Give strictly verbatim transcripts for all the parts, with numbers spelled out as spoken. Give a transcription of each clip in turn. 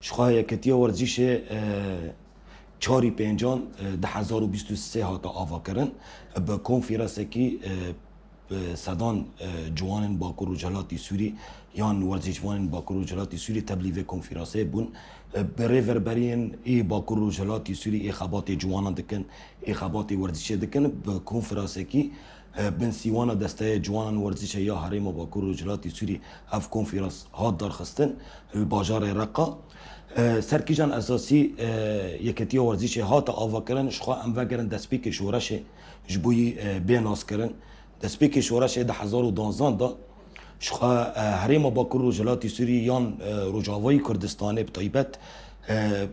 Ji xwe Yeketiya Werzîşê, e, çarî pêncan, e, du hezar û bîst û sê hate avakirin. Bi konferasekî, e, bi sedan, e, ciwanên Bakur Rojhilatî Sûrî yan werzîşvanên Bakur Rojhilatî Sûrî tevlî vê konferasê bûn. E, bi rêverberiyên ê Bakur Rojhilatî Sûrî ê xebatê ciwanan dikin, ê xebatê werzîşê dikin, bi konferasekî, e, bin sîwana Desteya Ciwanan Werzîşê ya Herêma Bakur Rojhilatî Sûrî ev konferans hat darxistin li bajarê Reqa. E, ser kîjan esasî, e, Yeketiya Werzîşê hate avakirin, ji xwe em vegerin destpêkê şoreşê ji bo yî, e, bê naskirin. Destpêkê şoreşê di hezar û danzan de ji xwe, e, Herêma Bakur Rojhilatî Sûrî yan, e, Rojavayî Kurdistanê bi taybet, e,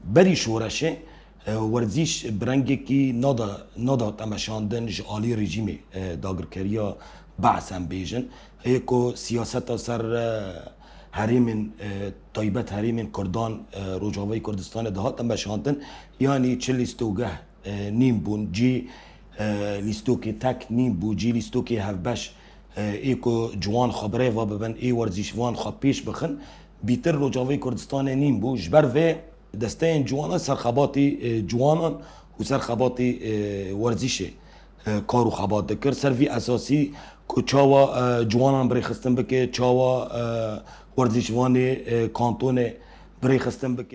berî şoreşê, e, werzîş bi rengekî nada, nada temeşandin ji alî rejîmê, e, dagirkeriya Be's em bêjin. Hê ku siyaseta ser, e, herêmên, e, taybet herêmên Kurdan, e, Rojavayî Kurdistanê dihat temeşandin, yanî çi lîstogeh, e, nîn bûn, cî, e, lîstokê tek nîn bû, cî lîstokê hevbeş, e, ê ku ciwan xwe birêva bibin, ê werzîşvan xwe pêş bixin, bîtir Rojavayî Kurdistanê nîn bû. Ji ber vê desteyên ciwanan ser xebatî, e, ciwanan û ser xebatî, e, werzîşê, e, kar û xebat dikir. Ser vî esasî ku çawa, e, ciwanan birêxistin bike, çawa, e, werzîşvanê, e, kantonê birêxistin bike.